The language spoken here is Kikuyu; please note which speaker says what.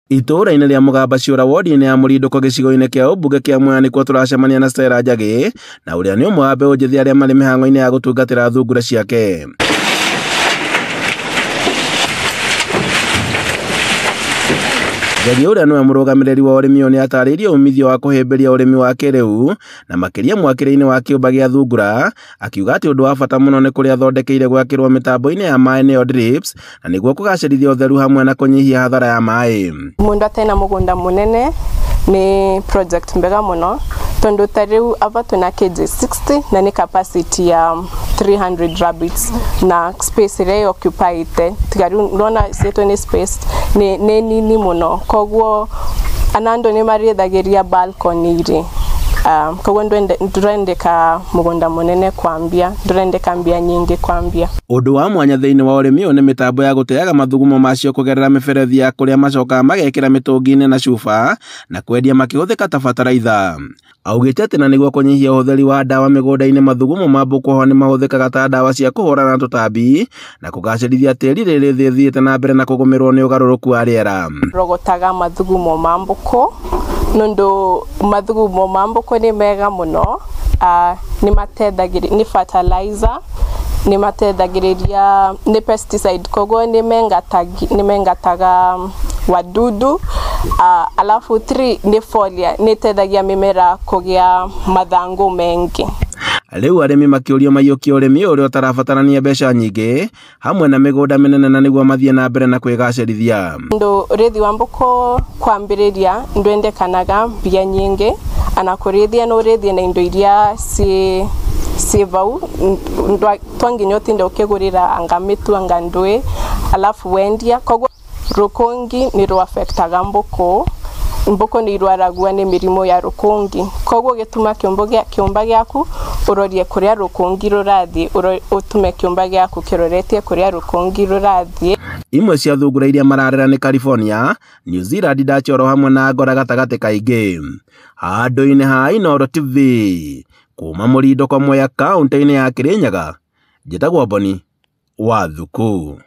Speaker 1: Itũũra-inĩ rĩa Mũgamba Ciũra wodi-inĩ ya Mũrindũko gĩcigo-inĩ kĩa ũmbunge kĩa Mwea nĩkuo tũracemania na Stella Njagĩ na ũrĩa nĩ ũmwe wa mbeũ njĩthĩ arĩa marĩ mĩhang'o-inĩ ya gũtungatĩra thungura ciake. Njagĩ ũrĩa nĩwe mũrũgamĩrĩri wa ũrĩmi ũyũ nĩatarĩirie umithio wa kũhĩmbĩria ũrĩmi wa kĩrĩu na makĩria mwakĩre-inĩ wa kĩũmba gĩa thungura, akiuga atĩ ũndũ wa bata mũno nĩ kũrĩa athondekeire gwakĩrwo mĩtambo-inĩ ya maĩ nĩyo drips, na nĩguo kũgacĩrithia ũtheru hamwe na kũnyihia hathara ya maĩ.
Speaker 2: Mundu atena mugunda munene ni project mbega muno tondu ta riu ava twina kg 60 na ni capacity ya 300 rabbits na space iria occupied tiga riu ndona cietwo ni space ni nini muno koguo ana andu ni marĩthagiria balcony ri koguo ndurendeka mugunda munene kwambia ndurendeka mbia nyingi kwambia.
Speaker 1: Ũndũ wa mwanya thĩinĩ wa ũrĩmi ũyũ nĩ mĩtambo ya gũteaga mathugumo macio kũgerera mĩberethi ya kũrĩa macokaga magekĩra mĩtũngi-inĩ na cuba na kwendia makĩhũthĩka ta bataraitha. Augĩte atĩ na nĩguo kũnyihia ũhũthĩri wa ndawa mĩgũnda-inĩ mathugumo ma mbũkũ ho nĩmahũthĩkaga ta ndawa cia kũhũrana na tũtambi na kũgacĩrithia tĩri rĩrĩ thĩ ĩthiĩte na mbere na kũgũmĩrwo nĩ ũgarũrũku wa rĩera.
Speaker 2: Rogotaga mathugumo ma mbũkũ nundu mathugumo ma mbũkũ nĩ mega mũno, nĩ matethagĩrĩria, nĩ fertilizer, nĩ matethagĩrĩria, nĩ pesticide, koguo nĩ mengataga wadudu, alafu 3 nĩ folia, nĩ ĩteithagia mĩmera kũgĩa mathangũ mengi.
Speaker 1: Rĩu arĩmi makĩũrio maiyũkie ũrĩmi ũrĩa ũtarabatarania mbeca nyingĩ hamwe na mĩgũnda mĩnene na nĩguo mathiĩ na mbere na kwĩgacĩrithia.
Speaker 2: Ndu ũrĩithi wa mbũkũ kwambĩrĩria ndwendekanaga mbia nyingĩ, ana kũrĩithia no ũrĩithie na indo iria ciĩ vau, to nginya ũtinde ũkĩgũrĩra anga mĩtu anga ndũĩ alafu wendia. Koguo rũkũngi nĩ rũaffectaga mbũkũ, mbũkũ nĩ irwaragwo nĩ mĩrimũ ya rũkũngi, koguo gĩtũma kĩũmba gĩaku ũrorie kũrĩa rũkũngi rũrathiĩ, ũtũme kĩũmba gĩaku kĩroretie kũrĩa rũkũngi rũrathiĩ.
Speaker 1: Imwe cia thungura iria mararera nĩ California, New Zealand, Dutch oro hamwe na Angora gatagatĩ ka ingĩ. Handũ-inĩ ha Inooro TV kuma Mũrindũko Mwea kaũntĩ-inĩ ya Kĩrĩnyaga, njĩtagwo Boni wa Thuku.